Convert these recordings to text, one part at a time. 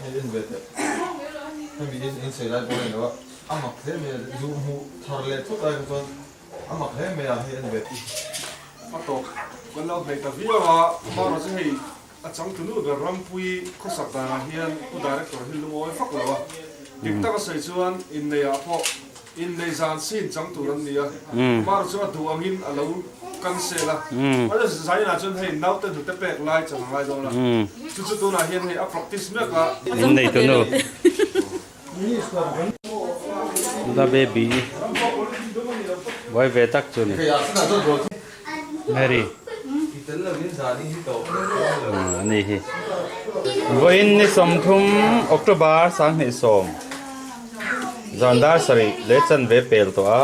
Hei en ve teh. Hemi in sawi lai pawh a ni lo a, a mak hle mai a, zu hmuh thar leh thut lai kha chuan a mak hle mai a, hei en ve teh. A tawp kan lo hnaih ta viau a, amaherawhchu chu hei a changtunu ber Rampui khawsak danah hian Pu Director hi lungawi fak lo a, dik taka sawi chuan inneiah pawh Innei zan sin chang tur an ni a, Mar chu a duh angin a lo cancel a, mahse zainah chuan hei naute hnute pek lai chang a ngai dawn a, chu chu tunah hian hei a practice mek a. Innei tunu Nula baby buai ve tak chu ni Mary ani hi Vawiin ni 30 October 20. Zan dar sarih leh chanve pel tawh a,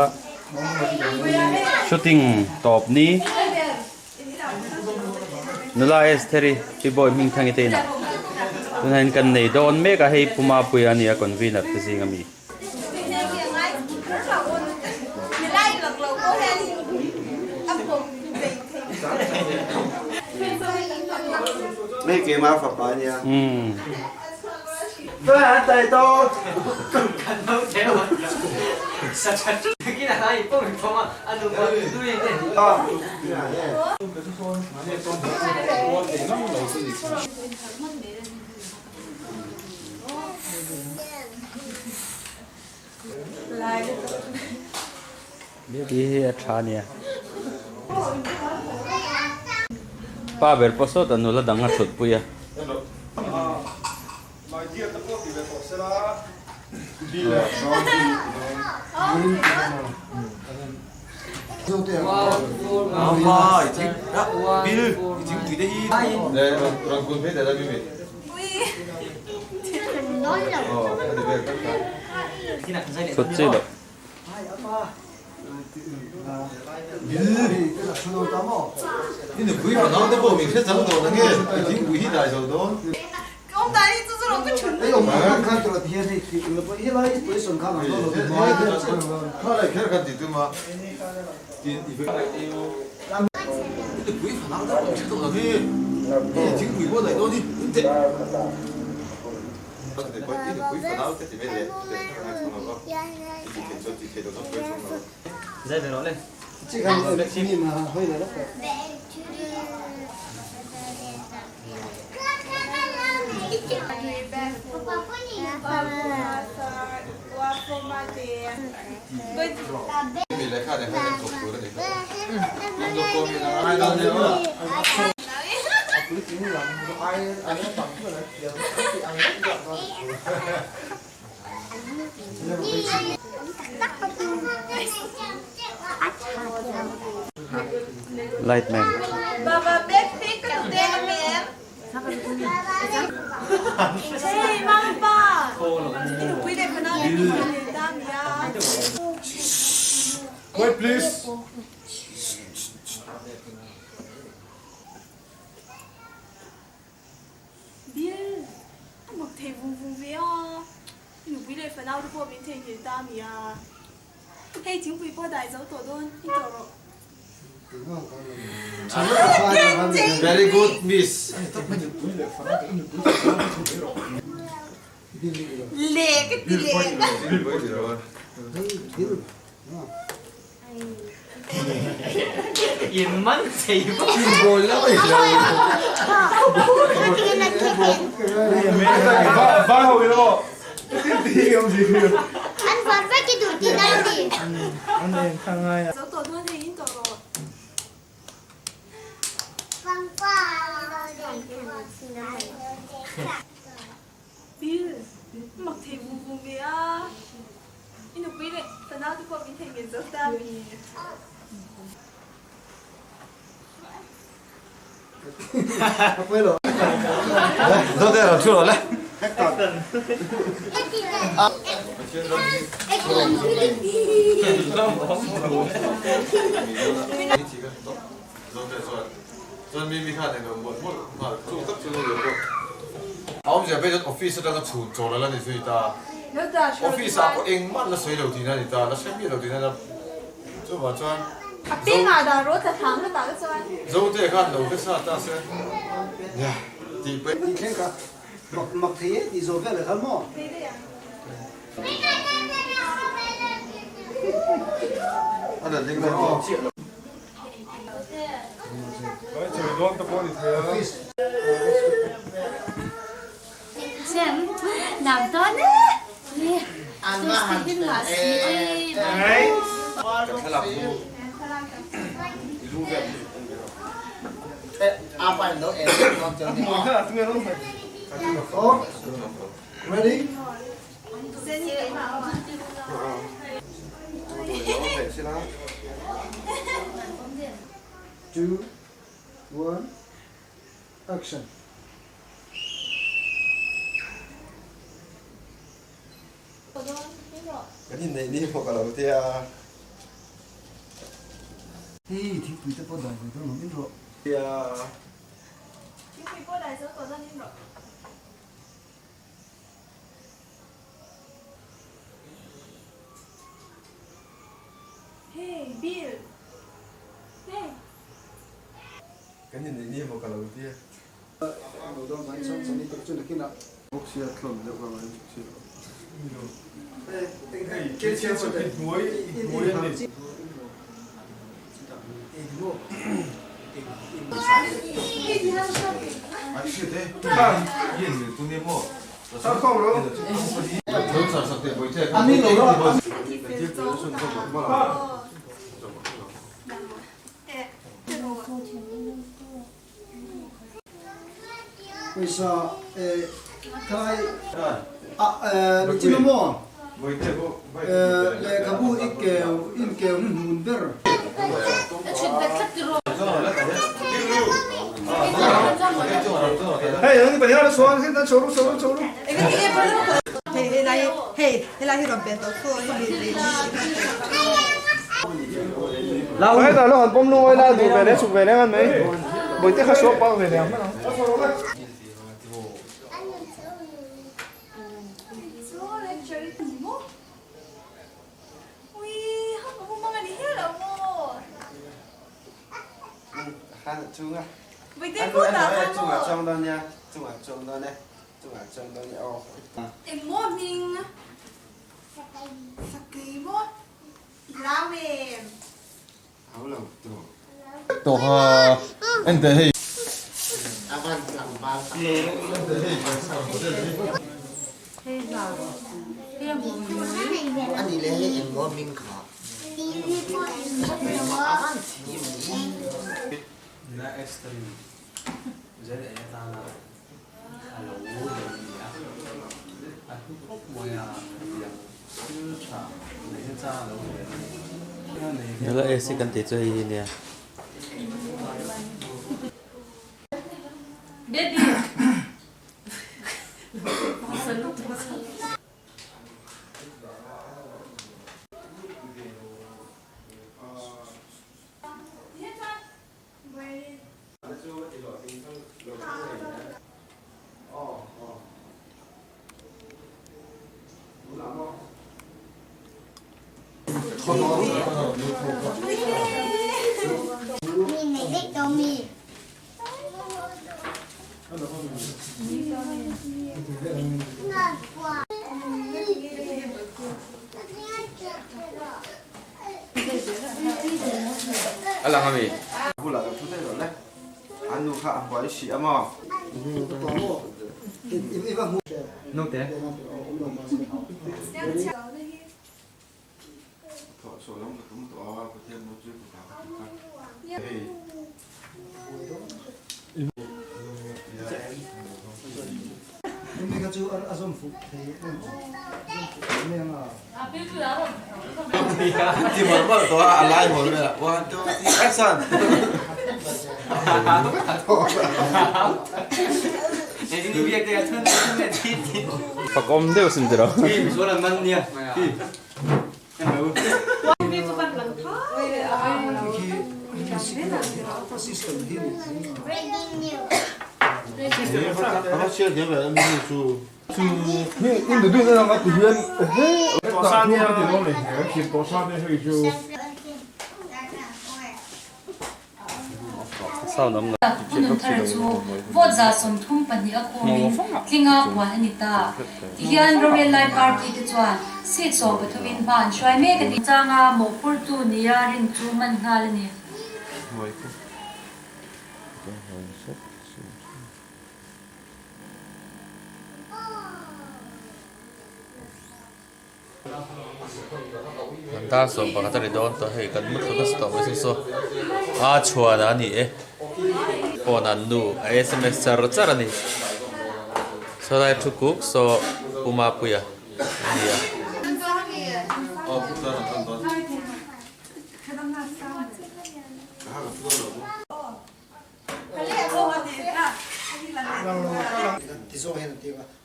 shooting tawp ni nula Estheri pi bawi hming thangi te inah tunah hian kan nei dawn mek a, hei Pu Mapuia a ni a convener te zing ami. Hi hi a tha nia. Pa ber pawh sawtah nula dang a thut pui a. Thut chi loh. Light man. Quiet please. Bill, a mak thei vung vung ve a, i nupui leh fanau te pawh min theihnghilh ta a mi a, hei thingpui pawh dai zo tawh dawn i tawh rawh. Very good miss. Le ka ti leh. Bill, mak thei vung vung ve a, i nupui leh fanau te pawh min theihnghilh zo ta mi? Zo te ram thu rawh le. Chuan mi mi khan englo mawlh mawlh nghal chu tak chu lo pawh a awmzia phei chuan office atanga chhun chawl a la ni zui ta. Office ah pawh engmah la sawi lo tihna a ni ta, la hre miah lo tihna a chuvang chuan Zote khan lo hre sa ta se tih pawh. Mak mak thei e tih zawh vel ah khan maw? Ready? Two, one, action. Kan inneih ni pawh ka lo tia. Hei thingpui te pawh dai ve dawn awm in rawh. Tia. Thingpui pawh dai zo tawh dawn in rawh. Hey Bill. Hey. Kan inneih ni maw ka lo tia. Pawisa khalai nichin a maw lehkhabu i keu in keu hi hnun ber. Tawha en teh hei. Nula AC kan tih chu hei hi nia. A lang ami? Bulah lo thu daih rawh le. An nu kha a huai hrih a maw? Naute. Thawh chhuah lam ka tum tawh a, Pathian nu chu ka ta ka ti kha. Hei. Hemi kha chu a zawm fuh thei em em a. Ti mawlh mawlh tawh a, a lai hawl vel a. One, two, three, action! Fakawm deuh sin tiraw. sound awm lo. Pu Nunthara chu vote 32 a khawmin tlinga puan a ni ta. Tihian rorel lai party te chuan seat 13 in hma an hruai mek a ni. Changa mawhphurtu nia rin chu man nghal a ni. An dar 11 a ri dawn tawh hei kan mu thlu nasa tawh mai chu saw a chhuan a ni e phone an nu a sms char char a ni saw lai thu kuk saw Pu Mapuia a ni a.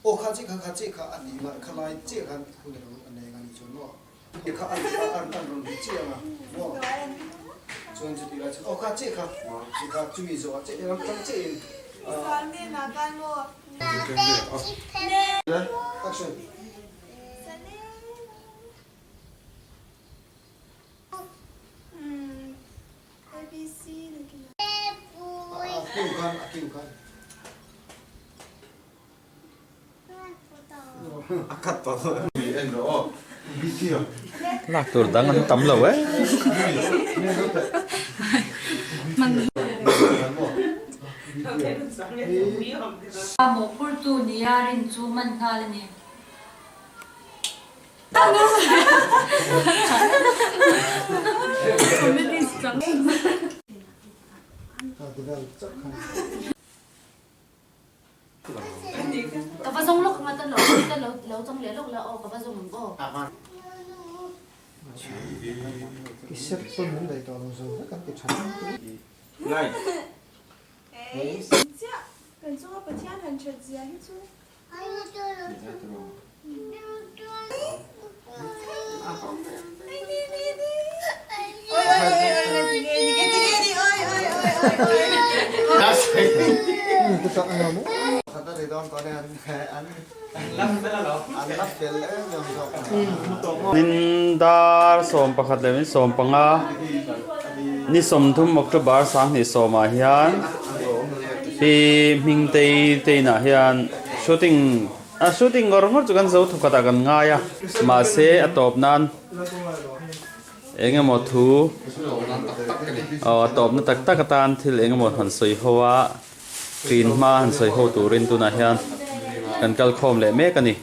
Aw kha chi kha kha chi kha a ni mar kha lai chi khan hun ro a nei ang a ni chuan maw e kha an an an rawn ri chi ang a maw chuan chuti lai chuan aw kha chi kha chi kha chumi zawh ah chi ram tang chi in action. A kiu khan a kiu khan. Lak tur dang an tam lo e. Mawhphurtu nia rin chu man nghal a ni. Ka va zawng lawk anga ta lo ta lo lo chang leh lawk la aw ka va zawng ang aw. I sep pawn min daih tawh lo zo vek an ti tha. Chiah kan chunga Pathian han that zia hi chu. Nin dar 11 leh min 15 ni 30 October 2010 ah hian Pi Hmingtei te inah hian shooting a shooting ngawr ngawr chu kan zo thawkhat ah kan ngai a mahse a tawp nan eng emaw thu aw a tawpna tak tak atan thil eng emaw han sawi ho a ṭin hma han sawi ho turin tunah hian kan kal khawm leh mek a ni.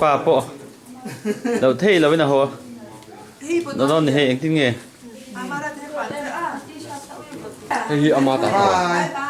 Pa pawh lo thei lo in a haw a dawn ni hei engtin nge? Hei hi ama ta tawh.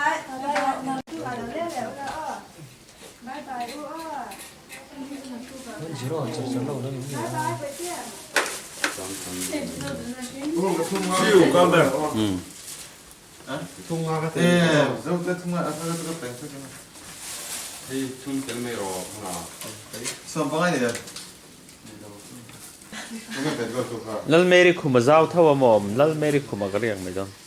Lalmeri khuma zau tho a maw? Lalmeri khuma ka riak mai dawn.